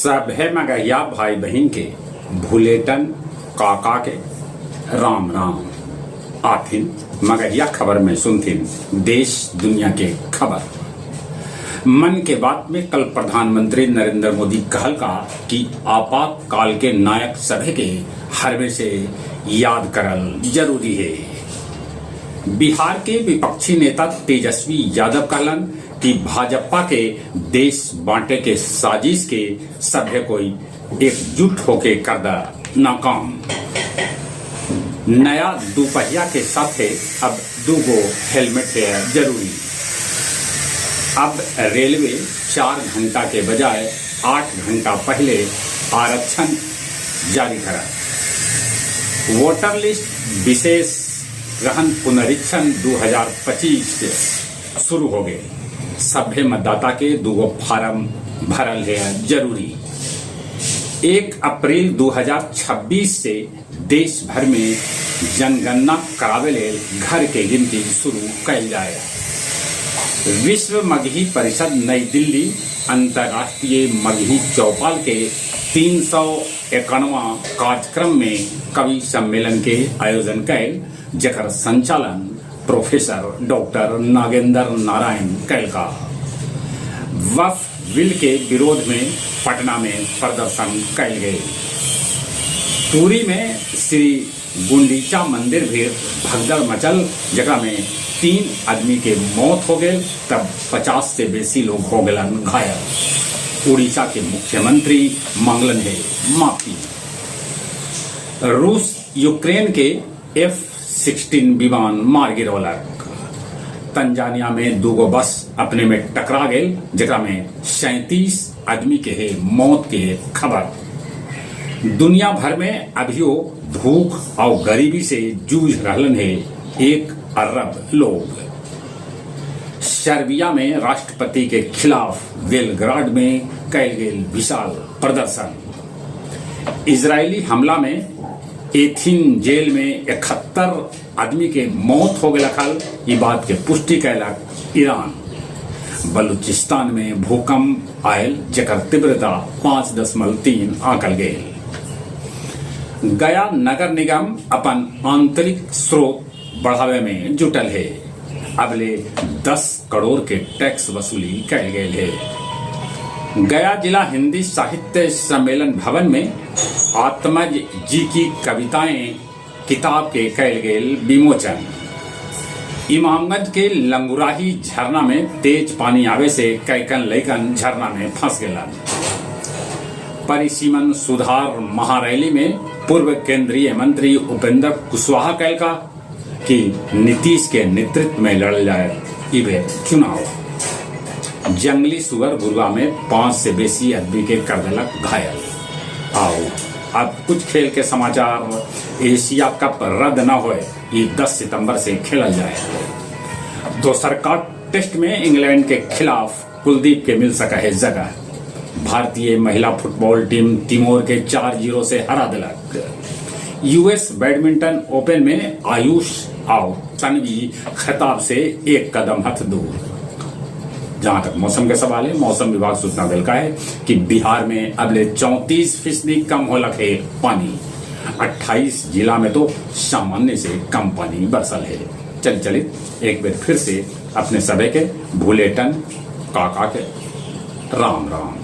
सभे मगहिया भाई बहिन के भुलेटन काका के राम राम। आथिन मगहिया खबर में सुनथिन देश दुनिया के खबर। मन के बात में कल प्रधानमंत्री नरेंद्र मोदी कहल का कि आपातकाल के नायक सभे के हरवे से याद करल जरूरी हे। बिहार के विपक्षी नेता तेजस्वी यादव कहलन कि भाजपा के देश बांटे के साजिश के सभे कोई एकजुट होके करदा नाकाम। नया दुपहिया के साथे अब दूगो हेलमेट है जरूरी। अब रेलवे 4 घंटा के बजाय 8 घंटा पहले आरक्षण जारी करत। वोटर लिस्ट विशेष गहन पुनरीक्षण 2025 शुरू हो गए। सभे मतदाता के दूगो फार्म भरल है जरूरी। 1 अप्रैल 2026 से देश भर में जनगणना करावे लेल घर के गिनती शुरू कैल जाए। विश्व मगही परिषद नई दिल्ली अंतर्राष्ट्रीय मगही चौपाल के 391वां कार्यक्रम में कवि सम्मेलन के आयोजन कैल, जेकर संचालन प्रोफेसर डॉक्टर नागेंद्र नारायण कैलका। वक्फ बिल के विरोध में पटना में प्रदर्शन कैल गए। पुरी में श्री गुंडीचा मंदिर भी भगदड़ मचल, जकरा में 3 आदमी के मौत हो गए, तब 50 से बेसी लोग हो गलन घायल। उड़ीसा के मुख्यमंत्री मांगलन है माफी। रूस यूक्रेन के F-16 विमान मार गिरौलक। तंजानिया में दूगो बस अपने में टकरा गए, जकरा में 37 आदमी के है मौत के खबर। दुनिया भर में अभियो भूख और गरीबी से जूझ रहलन है 1 अरब लोग। सर्बिया में राष्ट्रपति के खिलाफ बेलग्राड में कैल गेल विशाल प्रदर्शन। इजरायली हमला में एथिन जेल में 71 आदमी के मौत हो गया हल, ये बात के पुष्टि कैलक ईरान। बलूचिस्तान में भूकंप आयल, जकर तीव्रता 5.3 आंकल गेल। गया नगर निगम अपन आंतरिक स्रोत बढ़ावे में जुटल है। अबले 10 करोड़ के टैक्स वसूली कैल गेल है। गया जिला हिंदी साहित्य सम्मेलन भवन में आत्मज जी की कविताएं किताब के कैल गेल विमोचन। इमामगंज के लंगुराही झरना में तेज पानी आवे से कैकन लैकन झरना में फंस गेलन। परिसीमन सुधार महारैली में पूर्व केंद्रीय मंत्री उपेंद्र कुशवाहा कहलका कि नीतीश के नेतृत्व में लड़ल जाए इबे चुनाव। जंगली सुअर गुरुआ में 5 से बेसी आदमी के कर देलक घायल। आओ अब कुछ खेल के समाचार। एशिया कप रद्द न होए, ये 10 सितंबर से खेलल जाए। दोसर का टेस्ट में इंग्लैंड के खिलाफ कुलदीप के मिल सका है जगह। भारतीय महिला फुटबॉल टीम तिमोर के 4-0 से हरा दिलक। यूएस बैडमिंटन ओपन में आयुष और तन्वी खिताब से 1 कदम हथ दूर। जहां तक मौसम के सवाल है, मौसम विभाग सूचना दिलका है कि बिहार में अबले 34% कम होलक है पानी। 28 जिला में तो सामान्य से कम पानी बरसल है। चल चलित एक बार फिर से अपने सभे के भूलेटन काका के राम राम।